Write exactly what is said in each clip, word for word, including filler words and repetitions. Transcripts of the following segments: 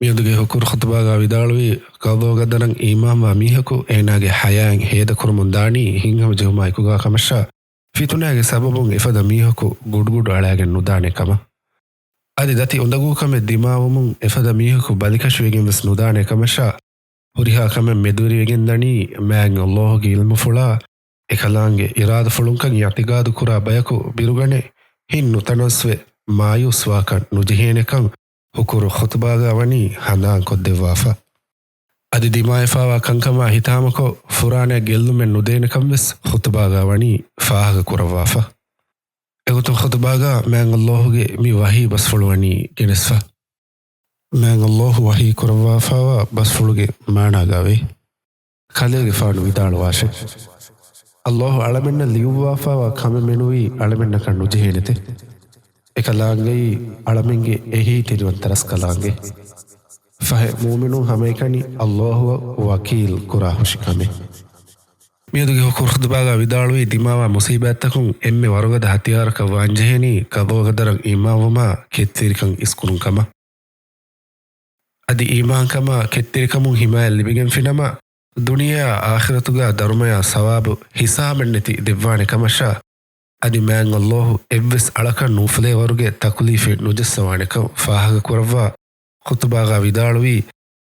މިއަދުގެ ހުކުރު ޚުތުބާގާ ވިދާޅުވީ، ޤަޟާގަދަރަށް އީމާންވާ މީހަކު އޭނާގެ ޙަޔާތް ހޭދަކުރަމުން ދާނީ ހިތްހަމަޖެހުމާ އެކުގާ ކަމަށާ، ފިތުނާގެ ސަބަބުން އެފަދަ މީހަކު ގުޑުގުޑު އަޅާގެން ނުދާނެ ކަމަށް. އަދި ދަތި އުނދަގޫކަމެއް ދިމާވުމުން އެފަދަ މީހަކު ބަލިކަށިވެގެން ވެސް ނުދާނެ ކަމަށާ، ހުރިހާ ކަމެއް މެދުވެރިވެގެން ދަނީ މާތް ﷲ ގެ ޢިލްމުފުޅާ، އެކަލާނގެ އިރާދަފުޅުންކަން އިޢުތިޤާދު ކުރާ ބަޔަކު ބިރުގަނެ، ހިތް ނުތަނަވަސްވެ، މާޔޫސްވާކަށް ނުޖެހޭނެކަން ހުކުރު ޚުތުބާގާ ވަނީ ހަނދާންކޮށްދެއްވާފަ. އަދި ދިމާވެފާވާ ކަންކަމާ ހިތާމަކޮށް، ފުރާނައަށް ގެއްލުމެއް ނުދޭނެކަން ވެސް ޚުތުބާގާ ވަނީ ފާހަގަ ކުރައްވާފަ. އެގޮތުން ޚުތުބާގާ މާތް ﷲ ގެ މި ވަޙީ ބަސްފުޅު ވަނީ ގެނެސްފަ. މާތް ﷲ ވަޙީ ކުރައްވާފާވާ ބަސްފުޅުގެ މާނާގާވޭ. ކަލޭގެފާނު ވިދާޅުވާށެ، ﷲ އަޅަމެންނަށް ލިޔުއްވާފާވާ ކަމެއް މެނުވީ އަޅަމެންނަކަށް ނުޖެހޭނެތެ. އެކަލާނގެއީ އަޅަމެންގެ އެހީތެރިވަންތަ ރަސްކަލާނގެ. ފަހެ މުއުމިނުން ހަމައެކަނި ﷲ އަށް ވަކީލް ކުރާހުށި ކަމެއް. މިއަދުގެ ހުކުރު ޚުތުބާގާ ވިދާޅުވީ، ދިމާވާ މުޞީބާތްތަކުން އެންމެ ވަރުގަދަ ހަތިޔާރަކަށް ވާންޖެހެނީ ޤަޟާގަދަރަށް އީމާންވުމާ ކެތްތެރިކަން އިސްކުރުން ކަމަށް. އަދި އީމާންކަމާ ކެތްތެރިކަމުން ހިމާޔަތް ލިބިގެންފިނަމަ، ދުނިޔެއާ އާޚިރަތުގާ ދަރުމަޔާ ސަވާބު ހިސާބެއްނެތި ދެއްވާނެ ކަމަށާ، އަދި މާތް ﷲ އެއްވެސް އަޅަކަށް ނޫފުލޭވަރުގެ ތަކުލީފެއް ނުޖައްސަވާނެކަން ފާހަގަކުރައްވާ، ޚުތުބާގާ ވިދާޅުވީ،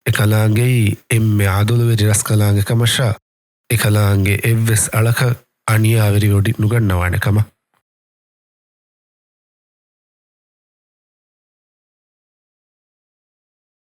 އެކަލާނގެއީ އެންމެ ޢަދުލުވެރި ރަސްކަލާނގެ ކަމަށާ، އެކަލާނގެ އެއްވެސް އަޅަކަށް އަނިޔާވެރިވޮޑި ނުގަންނަވާނެ ކަމަށް.